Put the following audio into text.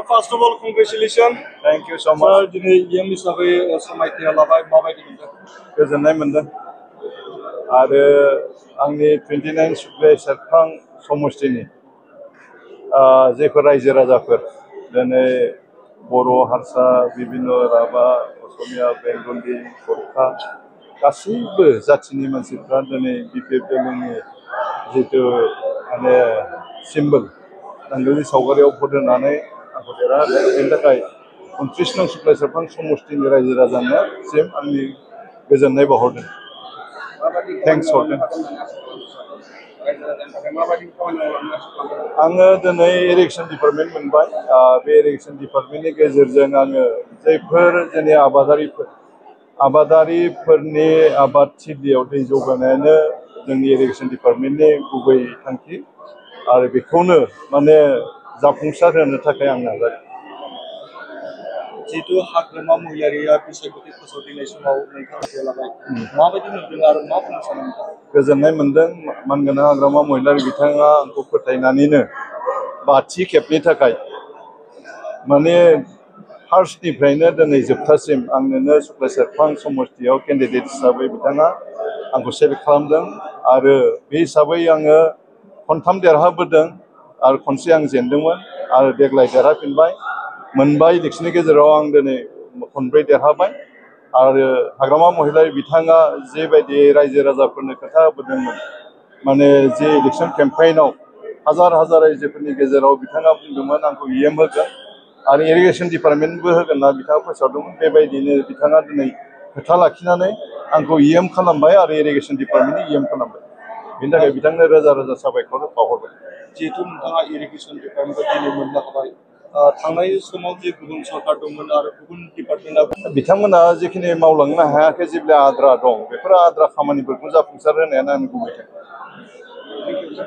First of all, congratulations. Thank you so much. Diनै EM हिसाबै समायखिरा लाबाय माबायदि मोनदों? गोजोननाय मोनदों आरो आंनि 29 सुक्लाय सेरफां समष्टिनि जेफोर रायजो राजाफोर दिनै बर' हारसा बिभिन्न राभा असमिया बेंगलि गरखा गासैबो जाथिनि मानसिफ्रा दिनै बिपिएफ दलनि जितु माने सिम्बल नांगोलनि सावगारियाव भट होनानै आंखौ देरहाहोदों बेनि थाखाय 29 नं सुक्लाय सेरफां समष्टिनि रायजो राजानिसिम आंनि गोजोननाय बावहरदों थेंक्स हरदों आङो दिनै इरिगेसन डिपार्टमेन्ट मोनबाय बे इरिगेसन डिपार्टमेन्टनि गेजेरजों आङो जायफोर जोंनि आबादारिफोरनि आबाद थिलियाव दै जगायनायानो जोंनि इरिगेसन डिपार्टमेन्टनि गुबै थांखि आरो बेखौनो माने जाफुंसार होनो थाखाय आं नाजादों जितु हाग्रामा महिलारिया बिसायख'थि फोसावदिंनाय समाव नोंथाङा लाबाय माबायदि मोनदों आरो मा बुंनो सानो नोंथाङा? गोजोननाय मोनदों मानगोनां हाग्रामा महिलारि बिथाङा आंखौ फोथायनानैनो 5थि खेबनि थाखाय माने फार्स्टनिफ्रायनो दिनै जोबथासिम आंनोनो सुक्लाय सेरफां समष्टियाव केन्डिडेट हिसाबै बिथाङा आंखौ सेलेक्ट खालामदों आरो बे हिसाबै आङो खनथाम देरहाबोदों आरो खनसे आं जेनदोंमोन आरो देग्लाय देरहाफिनबाय मोनबा इलेक्सननि गेजेराव आं दिनै खनब्रै देरहाबाय आरो हाग्रामा महिलारि बिथाङा जेबायदि रायजो राजाफोरनो खोथा होबोदोंमोन माने जे इलेक्सन केम्पेइनाव हाजार हाजार रायजोफोरनि गेजेराव बिथाङा बुंदोंमोन आंखौ EM होगोन आरो इरिगेसन डिपार्टमेन्टबो होगोन होनना बिथाङा फोसावदोंमोन बेबायदिनो बिथाङा दिनै खोथा लाखिनानै आंखौ EM खालामबाय आरो इरिगेसन डिपार्टमेन्टनि EM खालामबाय बेनि थाखाय बिथांनो रोजा रोजा साबायखर बावहरबाय जिहेतु नोंथाङा इरिगेसन डिपार्टमेन्टखौ दिनै मोननो हाबाय थांनाय समाव जे गुबुन सरकार दंमोन आरो गुबुन डिपार्टमेन्टआ बिथांमोना जिखिनि मावलांनो हायाखै जेब्ला आद्रा दं बेफोर आद्रा खामानिफोरखौ जाफुंसार होनायानो आंनि गुबै थांखि